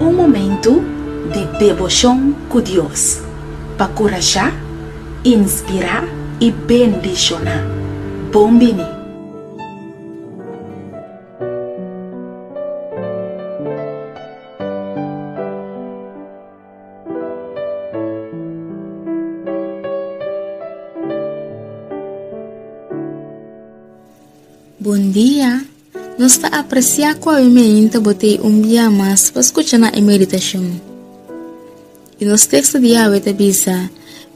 Un momentu di deboshon ku Dios pa kurashá, inspirá i bendishoná. Bon bini! Bon dia! Nos ta apresiá ku awe meinta bo t'ei un bia mas pa skucha na e meditashon. I nos teksto di awe ta bisa,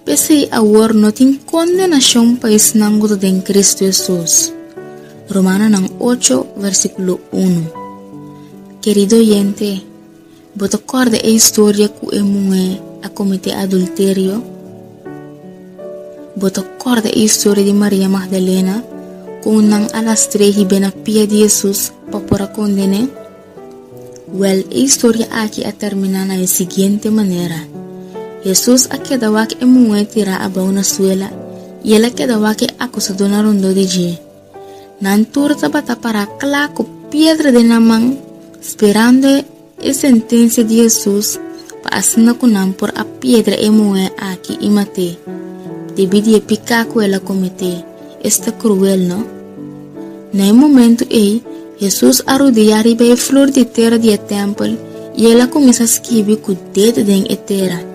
P'esei awor no tin kondenashon pa esnan ku ta den Kristu Hesus. Romanonan ocho, versíkulo unu. Kerido oyente, bo ta kòrda e historia ku e muhé a kometé adulterio? Bo ta kòrda e historia di Maria Magdalena kon nan a lastr'é hib'é na pia di Hesus pa por a konden'é? Wèl, e historia aki a terminá na e siguiente manera, Hesus a keda wak e muhé tirá abou na suela i el a keda wak e akusadónan rondó di dje. Nan tur tabata pará kla ku piedra den nan man, sperando e sentensia di Hesus pa asina ku nan por a piedra e muhé aki i mat'é, debí di e piká ku el a kometé. Esta kruel, no? Na e momentu ei, Hesus a rudiá riba e flur di tera di e tèmpel i el a kuminsá skibi ku dedo den e tera.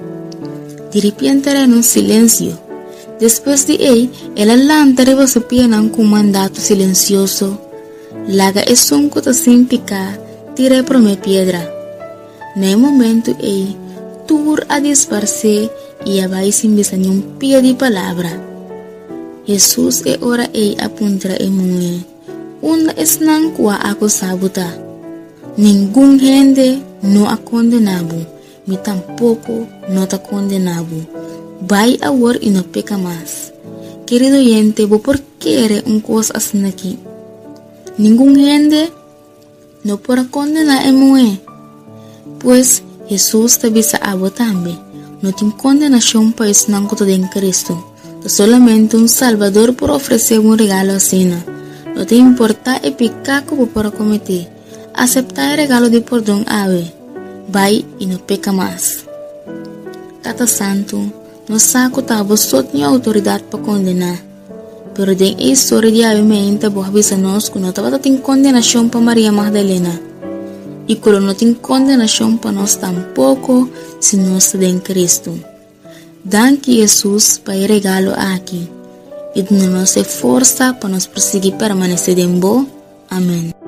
Diripiente a reina un silensio. Despues di ei, el a lanta riba su pianan ku un mandato silensioso, Laga esun ku ta sin piká tira e promé piedra. Na e momentu ei, tur a disparsé i a bai sin bisa niun pia di palabra. Hesus e ora ei a puntra e muhé, Unda esnan ku a akusá bo ta? Ningun hende no a kondená bo, Mi tampoko no ta kondená bo. Bai awor i no peka mas. Kerido oyente, bo por kere un kos asin'akí? Ningun hende no por a kondená e muhé. Pues, Hesus ta bisa abo tambe, no tin kondenashon pa esnan ku ta den Kristu. Ta solamente un Salbador por ofresé bo un regalo asina. No ta importá e piká ku bo por a kometé, Aseptá e regalo di pordon awe, bai i no peka mas. Tata Santu, nos sa ku ta bo so tin outoridat pa kondená. Pero den e historia di awe meinta bo a bisa nos ku no tabata tin kondenashon pa Maria Magdalena i ku lo no tin kondenashon pa nos tampoko si nos ta den Kristu. Danki Hesus pa e regalo aki i duna nos e forsa pa nos por sigui permanesé den bo. Amen.